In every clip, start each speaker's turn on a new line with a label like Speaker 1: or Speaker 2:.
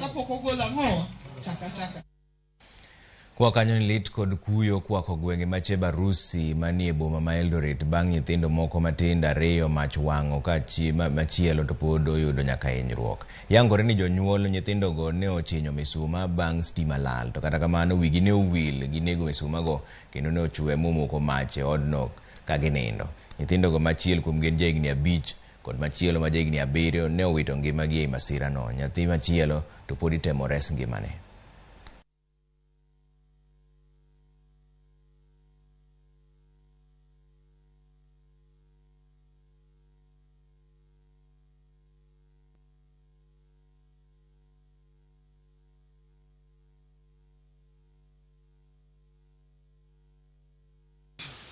Speaker 1: Kapok ogolo ang'owa? Takataka.
Speaker 2: Kwa kanyo ni lit kod kuyo kwako gwenge ma Chebarusi manie boma ma Eldoret bang' nyithindo moko matindo ariyo mach wang'o ka machielo to pod oyudo nyaka hinyruok. Yangore ni jonyuol nyithindogo ne ochinyo misuma bang' stima lal, to kata kamano wigi ne owil gi nego misumago kendo ne ochwe momoko mach e odno ka ginindo. Nyithindogo machiel kuomgi en jahigni 5 kod machielo ma jahigni 7 ne owito ngimagi ei masirano. Nyathi machielo to pod itemo res ngimane.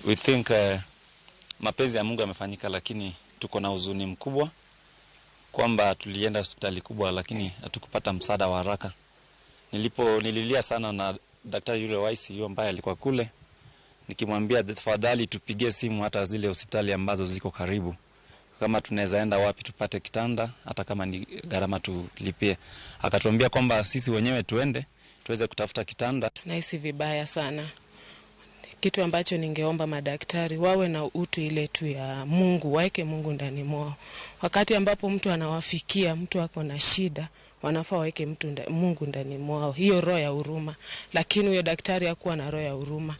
Speaker 3: We think mapenzi ya Mungu yamefanyika, lakini tuko na huzuni mkubwa kwamba tulienda hospitali kubwa lakini hatukupata msaada wa haraka. Nililia sana na daktari yule wa ICU ambaye alikuwa kule, nikimwambia tafadhali tupigie simu hata zile hospitali ambazo ziko karibu, kama tunaweza enda wapi tupate kitanda, hata kama ni gharama tulipie. Akatuambia kwamba sisi wenyewe tuende tuweze kutafuta kitanda.
Speaker 4: Tunahisi vibaya sana. Kitu ambacho ningeomba madaktari wawe na utu ile tu ya Mungu, waeke Mungu ndani mwao. Wakati ambapo mtu anawafikia, mtu ako na shida, wanafaa waeke Mungu ndani mwao, hiyo roho ya huruma. Lakini huyo daktari hakuwa na roho ya huruma.